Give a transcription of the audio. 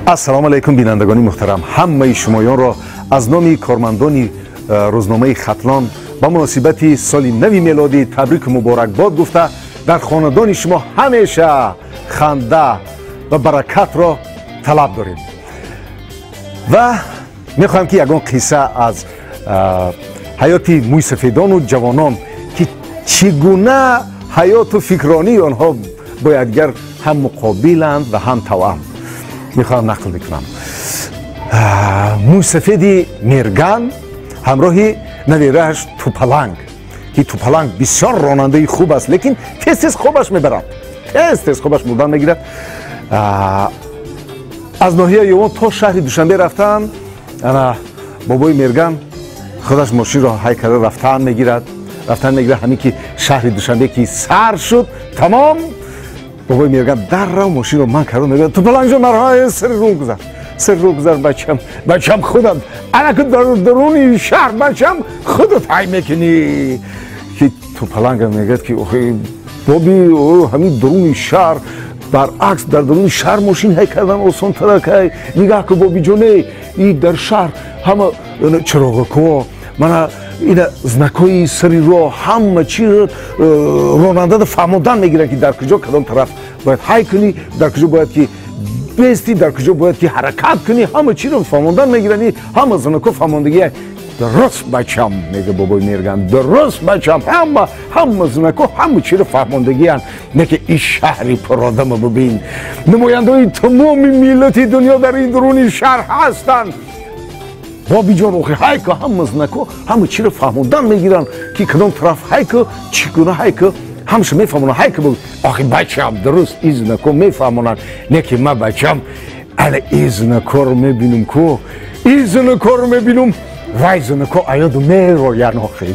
Ассалому алайкум, бинандагони муҳтарам. Ҳамаи шумоёнро аз номи кормандони рӯзномаи Хатлон ба муносибати соли нави мелодӣ табрику муборакбод гуфта, дар хонадони шумо ҳамеша ханда ва баракатро талаб дорем ва мехоҳам, ки ягон қисса аз ҳаёти мӯйсафедону ҷавонон, ки чӣ гуна ҳаёту фикронии онҳо бо якдигар ҳам муқобиланд ва ҳам тавъам, мехоҳам нақл мекунам. Мӯйсафеди Мерган ҳамроҳи навирааш Тупаланг, ки Тупаланг бисёр ронандаи хуб аст, лекин тез тез хобаш мебарад, тез тез хобаш бурдан мегирад. Аз ноҳияи Ёвон то шаҳри Душанбе рафтан. Ана бобои Мерган худаш мошинро ҳай карда рафтан мегирад, рафтан мегирад. Ҳамин ки шаҳри Душанбе ки сар шуд, тамом, бобои Мерган даррав мошинро ман карда мегӯяд: «Тупалангҷон, марҳамат, сари рӯ гузар, сари рӯ гузар, бачам, бачам, худам анаку дар даруни шаҳр, бачам, худат ҳай мекунӣ». Ки Тупаланга мегӯяд, ки охи, боби, ҳамин даруни шаҳр, баръакс, дар даруни шаҳр мошин ҳай кардан осонтаракай. Нигаҳ ку, бобиҷоне, и дар шаҳр ҳама чароғакҳо, мана ина знакҳои сари роҳ, ҳама чи ронандада фаҳмодан мегирад, ки дар куҷо, кадом тараф бояд ҳай кунӣ, дар куҷо бояд ки бести, дар куҷо бояд ки ҳаракат кунӣ, ҳама чиро фаҳмондан мегирад. Ҳама знакҳо фаҳмондагия. «Дуруст, бачам, — мега бобои Мерган, — дуруст, бачам, ҳама знакҳо ҳама чиро фаҳмондагиянд. Не ки ин шаҳри пуродама бибин, намояндаҳои тамоми миллати дунё дар ин дуруни шаҳр ҳастанд. Бобиҷон, охи, ҳайка, ҳама знакҳо ҳама чиро фаҳмондан мегиранд, ки кадом тараф ҳайка, чӣ гуна ҳайка, ҳамаша мефаҳмонанд. Ҳайка бо». «Охи, бачам, дуруст, ин знакҳо мефаҳмонанд, не ки ма, бачам, ана ин знакҳоро мебинам ку, ин знакҳоро мебинам, вай знакҳо аёду мероянд, охи».